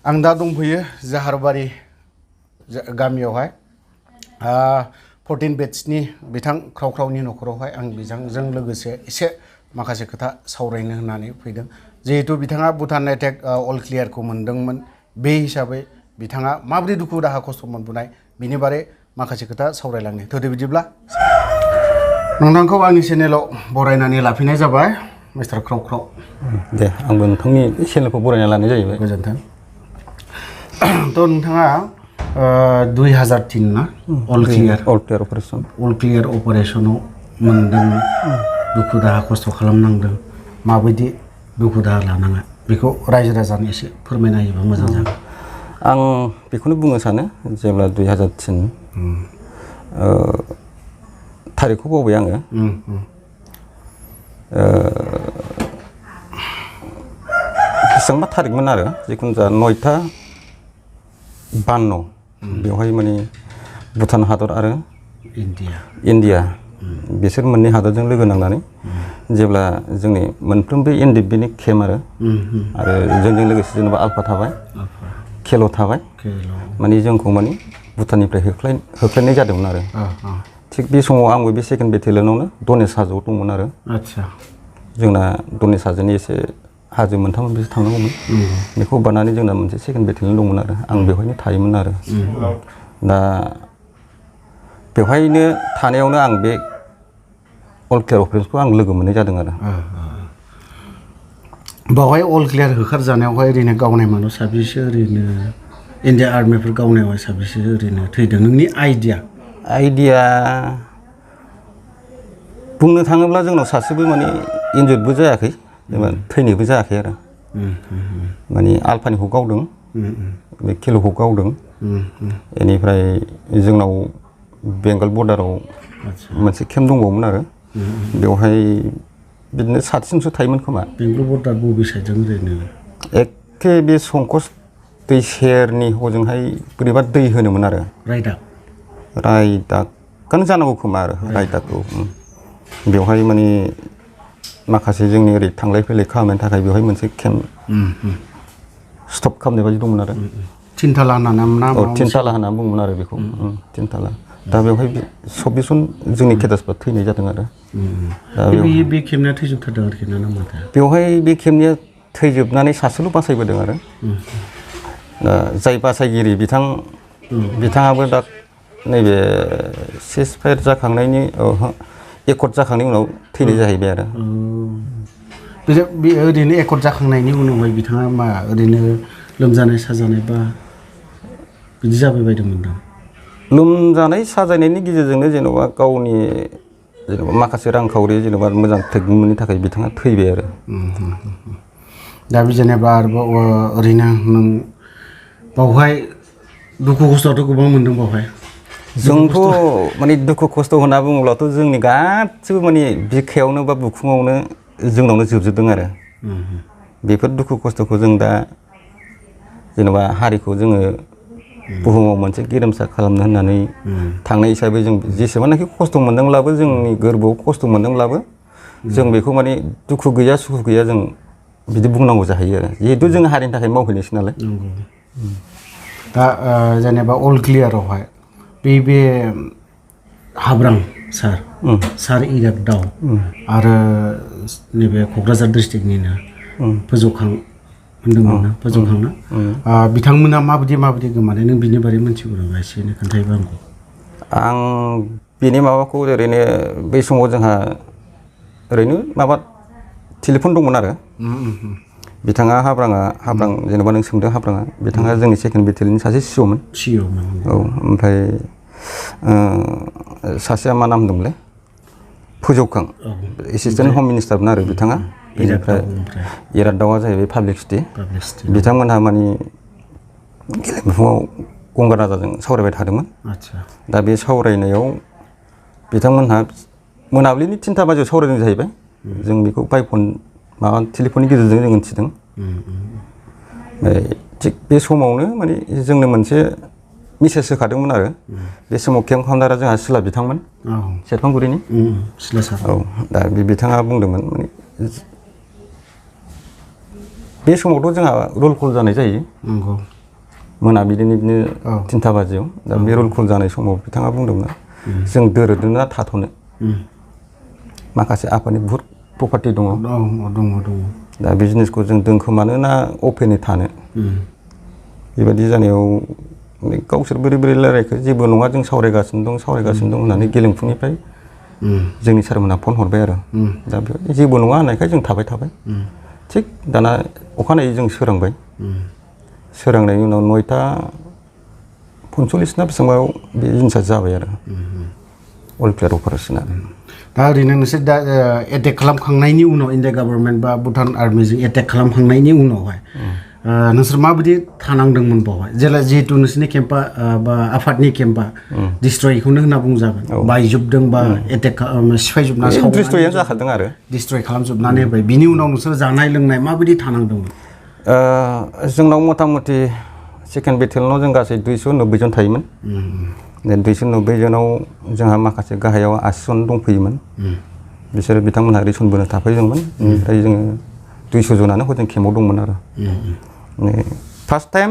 आं दा दंफैयो जाहारबारि गामियावहाय 14 बेट्सनि बिथां ख्रावख्रावनि न'खरावहाय आं बिथांजों लोगोसे एसे माखासे खोथा सावरायनो होननानै फैदों जिहेतु बिथाङा भुटान एटेक अल क्लियारखौ मोनदोंमोन बे हिसाबै बिथाङा माबोरै दुखु दाहा खस्थ' मोनबोनाय बिनि बारे माखासे खोथा सावरायलांनो थोदो बिदिब्ला नोंथांखौ आंनि चेनेलाव बरायनानै लाफिननाय जाबाय मिस्टार ख्रावख्राव दे आंबो नोंथांनि चेनेलखौ बरायना लानाय जाहैबाय गोजोन्थों थ' नोंथाङा 2003 ना अल क्लियार अपारेसनाव मोनदों दुखु दाहा खस्थ' खालामनांदों माबायदि दुखु दाहा लानाङा बेखौ रायजो राजानो एसे फोरमायना होयोबा मोजां जागोन आं बेखौनो बुंनो सानो जेब्ला 2003 थारिखखौ बावबाय आङो बेसेबांबा थारिखमोन आरो जिखुनु जा 9:52 बेवहाय माने भुटान हादर आरो इन्डिया बिसोर मोननै हादरजों लोगो नांनानै जेब्ला जोंनि मोनफ्रोमबो एनडिएफबि केम्प आरो जोंजों लोगोसे जेनेबा आल्फा थाबाय केल' थाबाय माने जोंखौ माने भुटाननिफ्राय होख्लायनाय जादोंमोन आरो थिग बे समाव आंबो बे सेकेन्ड बेटेलियनावनो दनेस हाजोआव दंमोन आरो जोंना दनेस हाजोनि एसे हाजो मोनथाम मोनब्रैसो थांनांगौमोन बेखौ बारनानै जोंना मोनसे सेकेन्ड बेटेलियन दंमोन आरो आं बेवहायनो थायोमोन आरो दा बेवहायनो थानायावनो आं बे अल क्लियार अपारेसनखौ आं लोगो मोननाय जादों आरो बावहाय अल क्लियार होखारजानायावहाय ओरैनो गावनाय मानाव साबेसे ओरैनो इन्डिया आर्मिफोर गावनायावहाय साबेसे ओरैनो थैदों नोंनि आइडिया बुंनो थाङोब्ला जोंनाव सासेबो माने इन्जुर्डबो जायाखै जेनेबा थैनोबो जायाखै आरो माने आल्फानिखौ गावदों बे किल'खौ गावदों बेनिफ्राय जोंनाव बेंगल बर्डाराव मोनसे केम्प दंबावोमोन आरो बेवहाय बिदिनो 700 थायोमोन खोमा बेंगल बर्डार बबे साइडजों ओरैनो एखे बे संकस दै सेरनि हजोंहाय बोरैबा दै होनोमोन आरो रायदाकआनो जानांगौ खोमा आरो रायदाकखौ बेवहाय माने माखासे जोंनि ओरै थांलाय फैलाय खालामनायनि थाखाय बेवहाय मोनसे केम्प स्टप खालामनाय बायदि दंमोन आरो थिनथाला होनना थिनथाला होनना बुङोमोन आरो बेखौ थिनथाला दा बेवहाय 24 जन जोंनि केडेट्सफ्रा थैनाय जादों आरो दा बे केम्पनिया थैजोबथारदों आरोखि ना माथो बेवहाय बे केम्पनिया थैजोबनानै सासेल' बासायबोदों आरो जाय बासायगिरि बिथाङाबो दा नैबे सिज फायार जाखांनायनि एकर्ड जाखांनायनि उनाव थैनाय जाहैबाय आरो ओरैनो एकर्ड जाखांनायनि उनावहाय बिथाङा मा ओरैनो लोमजानाय साजानाय बा बिदि जाबाय बायदोंमोन दां लोमजानाय साजायनायनि गेजेरजोंनो जेनेबा गावनि जेनेबा माखासे रांखावरि जेनेबा मोजां ट्रिटमेन्टनि थाखाय बिथाङा थैबाय आरो दा जेनेबा आरोबाव ओरैनो नों बावहाय दुखु खस्थ'आथ' गोबां मोनदों बावहाय जोंथ' माने दुखु खस्थ' होनना बुङोब्लाथ' जोंनि गासिबो माने बिखायावनो बा बिखुङावनो जोंनावनो जोबजोबदों आरो बेफोर दुखु खस्थ'खौ जों दा जेनेबा हारिखौ जोङो बुहुमाव मोनसे गेरेमसा खालामनो होननानै थांनाय हिसाबै जों जेसेबांनाखि खस्थ' मोनदोंब्लाबो जोंनि गोरबोआव खस्थ' मोनदोंब्लाबो जों बेखौ माने दुखु गैया सुखु गैया जों बिदि बुंनांगौ जाहैयो आरो जिहेथु जों हारिनि थाखाय मावहैनायसै नालाय दा जेनेबा अल क्लियारावहाय बे हाब्रां सार इरागदाव आरो नैबे क'क्राझार डिस्ट्रिक्टनिनो फोजौखां होनदोंमोन ना फोजौखांना बिथांमोना माबायदि गोमानाय नों बिनि बारै मिथिगौ नामा एसे खोन्थायोबा आं बिनि माबाखौ ओरैनो बै समाव जोंहा ओरैनो माबा टेलिफन दंमोन आरो बिथाङा हाब्रां जेनेबा नों सोंदों हाब्राङा बिथाङा जोंनि सेकेन्ड बेटेलियननि सासे सिअ'मोन औ ओमफ्राय सासेया मा नाम दंमोनलाय फोजौखां एसिस्टेन्ट हम मिनिस्टारमोन आरो बिथाङा बेनिफ्राय इरागदावआ जाहैबाय पाब्लिक सिटि बिथांमोनहा माने गेलेमुआव गंगार राजाजों सावरायबाय थादोंमोन दा बे सावरायनायाव बिथांमोनहा मोनाबिलिनि 3टा बाजियाव सावरायदों जाहैबाय जों बेखौ टेलिफननि गेजेरजों जों मिथिदों थिग बे समावनो माने जोंनो मोनसे मेसेज होखादोंमोन आरो बे समाव केम्प कमान्डारा जोंहा सिला बिथांमोन सेरफांगुरिनि औ दा बिथाङा बुंदोंमोन माने बे समावथ' जोंहा रल कल जानाय जायो मोनाबिलिनि बिदिनो 3टा बाजियाव दा बे रल कल जानाय समाव बिथाङा बुंदोंमोन जों दोरोदोना थाथ'नो माखासे आफादनि बुहुत प्रपार्टि दङ दा बिजनेसखौ जों दोनखोमानो ना अपेनै थानो बेबायदि जानायाव गावसोर बोरै बोरै रायलायखो जेबो नङा जों सावरायगासिनो दं होननानै गेलेमफुनिफ्राय जोंनि सारमोनहा फन हरबाय आरो दा बेबायदि जेबो नङा होननायखाय जों थाबाय थिग दाना अखानायै जों सोरांबाय सोरांनायनि उनाव 9:45 ना बेसेबांआव बे जिनिसा जाबाय आरो अल क्लियार अपारेसना दा ओरैनो नोंसोर दा एटेक खालामखांनायनि उनाव इन्डिया गभर्नमेन्ट बा भुटान आर्मिजों एटेक खालामखांनायनि उनावहाय नोंसोर माबायदि थानांदोंमोन बावहाय जेला जिहेतु नोंसोरनि केम्पा बा आफादनि केम्पा डिस्ट्रयखौनो होनना बुंजागोन बायजोबदों बा एटेक सिफायजोबना डिस्ट्रयानो जाखादों आरो डिस्ट्रय खालामजोबनानै होबाय बिनि उनाव नोंसोर जानाय लोंनाय माबायदि थानांदोंमोन जोंनाव मथा मथि सेकेन्ड बेटेलियनाव जों गासै 290 जन थायोमोन 290 जनाव जोंहा माखासे गाहायाव 80 जन दंफैयोमोन बिसोर बिथांमोनहा रेसन बोनो थाफैदोंमोन ओमफ्राय जोङो 200 जनानो हजों केम्पआव दंमोन आरो फार्स्ट टाइम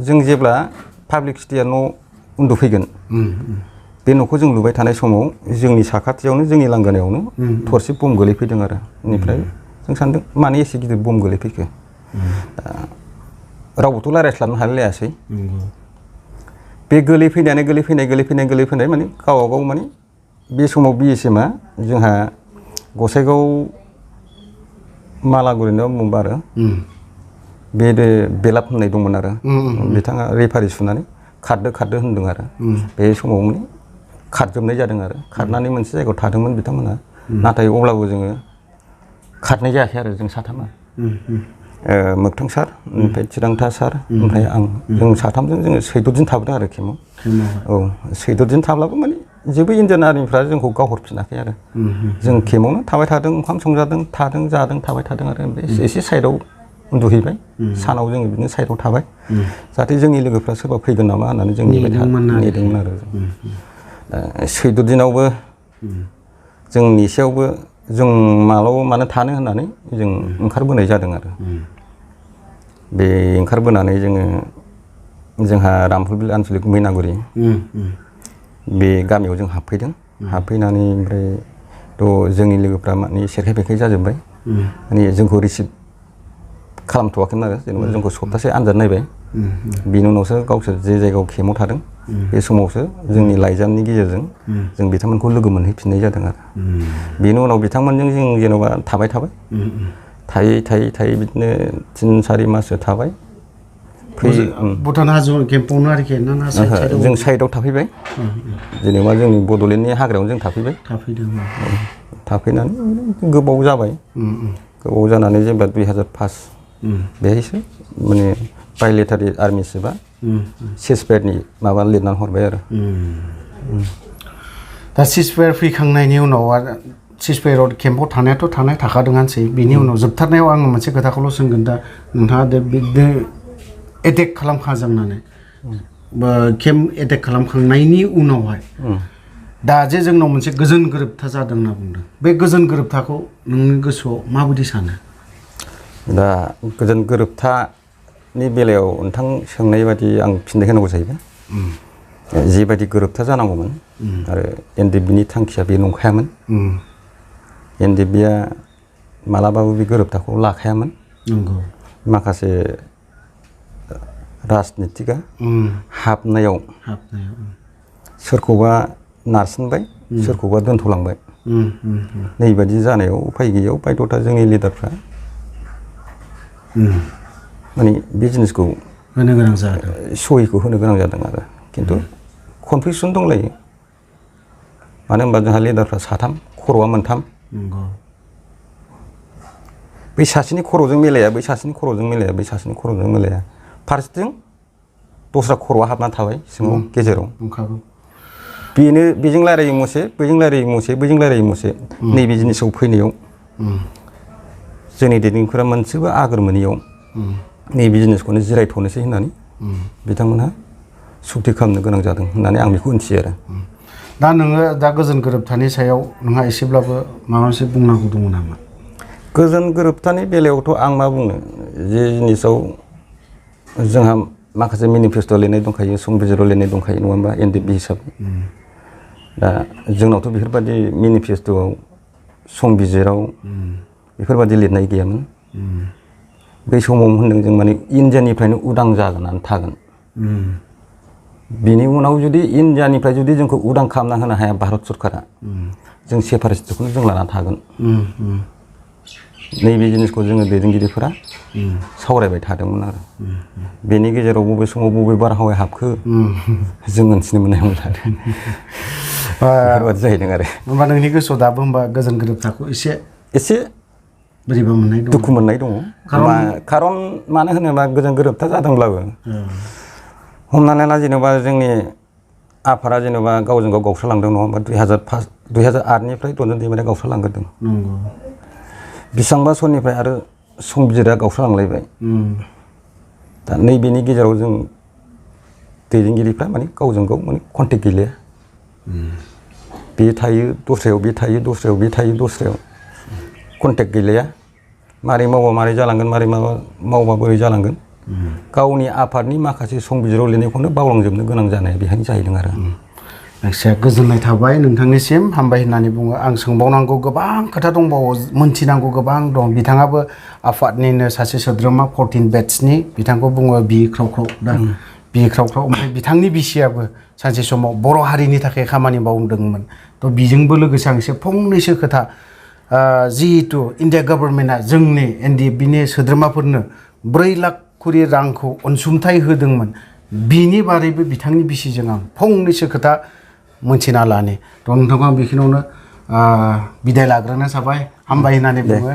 जों जेब्ला पाब्लिक सिटिया न' उन्दुफैगोन बे न'खौ जों लुबाय थानाय समाव जोंनि साखाथियावनो जोंनि लांगोनायावनो थरसे बम गोलैफैदों आरो बेनिफ्राय जों सानदों मानो एसे गिदिर बम गोलैफैखो रावबोथ' रायज्लायस्लाबनो हालायासै बे गोलैफैनाय माने गावबागाव माने बे समाव BSMआ जोंहा गसाइगाव मालागुरिनाव बुंबा आरो बे बेलाप होननाय दंमोन आरो बिथाङा रेफारि सुनानै खारदो होनदों आरो बे समाव माने खारजोबनाय जादों आरो खारनानै मोनसे जायगायाव थादोंमोन बिथांमोनहा नाथाय अब्लाबो जोङो खारनाय जायाखै आरो जों साथामा मोगथों सार ओमफ्राय थिरांथा सार ओमफ्राय आं जों साथामजों जोङो 14 दिन थाबोदों आरो केम्पआव 14 दिन थाब्लाबो माने जेबो इन्डियान आर्मिफ्रा जोंखौ गावहरफिनाखै आरो जों केम्पआवनो थाबाय थादों ओंखाम संजादों जादों थाबाय थादों आरो एसे साइडआव उन्दुहैबाय सानाव जोङो बिदिनो साइडआव थाबाय जाहाथे जोंनि लोगोफ्रा सोरबा फैगोन नामा होननानै जों नेदोंमोन आरो 14 दिनावबो जों नेसेयावबो जों मानो थानो होननानै जों ओंखारबोनाय जादों आरो बे ओंखारबोनानै जोंहा रामफलबिल आनसलिक मैनागुरि बे गामियाव जों हाबफैनानै ओमफ्राय जोंनि लोगोफ्रा माने सेरखाय बेरखाय जाजोब्बाय माने जोंखौ रिसिभ खालामथ'वाखैमोन आरो जेनेबा जोंखौ सप्तासे आनजाद नायबाय बिनि उनावसो गावसोर जे जायगायाव केम्पआव थादों बे समावसो जोंनि लाइजामनि गेजेरजों जों बिथांमोनखौ लोगो मोनहैफिननाय जादों आरो बेनि उनाव बिथांमोनजों जों जेनेबा थाबाय थायै बिदिनो 3-4 माससो थाबाय भुटान हाजो केम्पआवनो आरोखि ना जों साइडआव थाफैबाय जेनेबा जोंनि बड'लेण्डनि हाग्रायावनो जों थाफैनानै गोबाव जाबाय गोबाव जानानै जेब्ला 2005 बेहायसो माने बायलेटारि आर्मिसोबा सिजफायारनि माबा लिरनानै हरबाय आरो दा सिजफायार फैखांनायनि उनाव आरो सिजफायाराव केम्पआव थाखादोंआनोसै बेनि उनाव जोबथारनायाव आङो मोनसे खोथाखौल' सोंगोन दा नोंथाङा बिदिनो एटेक खालामखाजोबनानै बा केम्प एटेक खालामखांनायनि उनावहाय दा जे जोंनाव मोनसे गोजोन गोरोबथा जादों होनना बुंदों बे गोजोन गोरोबथाखौ नोंनि गोसोआव माबायदि सानो दा गोजोन गोरोबथानि बेलायाव नोंथां सोंनाय बादि आं फिननाय होनांगौ जाहैबाय जिबायदि गोरोबथा जानांगौमोन आरो NDBनि थांखिया बे नंखायामोन NDBआ मालाबाबो बे गोरोबथाखौ लाखायामोन माखासे राजनितिकआ हाबनायाव सोरखौबा नारसिनबाय सोरखौबा दोनथ'लांबाय नैबादि जानायाव उफाय गैयैयाव बायद'था जोंनि लिडारफ्रा माने बे जिनिसखौ होनो गोनां जादों सहिखौ होनो गोनां जादों आरो खिन्थु कनफ्लिक्सन दंलायो मानो होनबा जोंहा लिडारफ्रा 3 खर'आ 3 बै सासेनि खर'जों मिलाया बै सासेनि खर'जों मिलाया बै सासेनि खर'जों मिलाया फारसेथिं दस्रा खर'आ हाबनानै थाबाय सिङाव गेजेराव बेनो बेजों रायलायो मुसे बैजों रायलायो मुसे नैबे जिनिसआव फैनायाव जोंनि दैदेनगिरिफोरा मोनसेबो आगोर मोनैयाव नैबे जिनिसखौनो जिरायथ'नोसै होननानै बिथांमोनहा सुक्ति खालामनो गोनां जादों होननानै आं बेखौ मिथियो आरो दा नोङो दा गोजोन गोरोबथानि सायाव नोंहा एसेब्लाबो माबा मोनसे बुंनांगौ दङ नामा गोजोन गोरोबथानि बेलायावथ' आं मा बुंनो जे जिनिसाव जोंहा माखासे मेनिफेस्ट' लिरनाय दंखायो संबिजिराव लिरनाय दंखायो नङा होमबा एनडिएफबि हिसाबै दा जोंनावथ' बेफोरबायदि मेनिफेस्ट'आव संबिजिराव बेफोरबायदि लिरनाय गैयामोन बै समाव होनदों जों माने इन्डियानिफ्रायनो उदां जानानै थागोन बिनि उनाव जुदि इन्डियानिफ्राय जुदि जोंखौ उदां खालामना होनो हाया भारत सरकारा जों सेपारेटिस्टखौनो जों लाना थागोन नैबे जिनिसखौ जोङो दैदेनगिरिफोरा सावरायबाय थादोंमोन आरो बेनि गेजेराव बबे समाव बबे बारहावाया हाबखो जों मोनथिनो मोननाय मोनला बेफोरबायदि जाहैदों आरो होमबा नोंनि गोसोआव दाबो होमबा गोजोन गोरोबथाखौ एसे बोरैबा मोननाय दं दुखु मोननाय दङ खारन मानो होनोबा गोजोन गोरोबथा जादोंब्लाबो हमनानै ला जेनेबा जोंनि आफादा जेनेबा गावजों गाव गावस्रालांदों नङा होमबा 2008निफ्राय रन्जन दैमारिया गावस्रालांग्रोदों बेसेबांबा समनिफ्राय आरो संबिजिरा गावस्रालांलायबाय दा नैबेनि गेजेराव जों दैदेनगिरिफ्रा माने गावजों गाव माने कन्टेक्ट गैलाया बे थायो दस्रायाव बे थायो दस्रायाव बे थायो दस्रायाव कन्टेक्ट गैलाया मारै मावबा मारै जालांगोन मारै मावबा बोरै जालांगोन गावनि आफादनि माखासे संबिजिराव लिरनायखौनो बावलांजोबनो गोनां जानाय बेहायनो जाहैदों आरो जायखिजाया गोजोननाय थाबाय नोंथांनिसिम हामबाय होननानै बुङो आं सोंबावनांगौ गोबां खोथा दंबावो मोनथिनांगौ गोबां दं बिथाङाबो आफादनिनो सासे सोद्रोमा 14 बेट्सनि बिथांखौ बुङो बि ख्राव ख्राव दा बि ख्राव ख्राव ओमफ्राय बिथांनि बिसियाबो सानसे समाव बर' हारिनि थाखाय खामानि मावदोंमोन थ' बिजोंबो लोगोसे आं एसे फंनैसो खोथा जिहेतु इन्डिया गभर्नमेन्टआ जोंनि एनडिएफबिनि सोद्रोमाफोरनो 4 लाख खरि रांखौ अनसुंथाइ होदोंमोन बिनि बारैबो बिथांनि बिसिजों आं फंनैसो खोथा मोनथिना लानो थ' नोंथांखौ आं बेखिनियावनो बिदाय लाग्रोनो साबाय हामबाय होननानै बुङो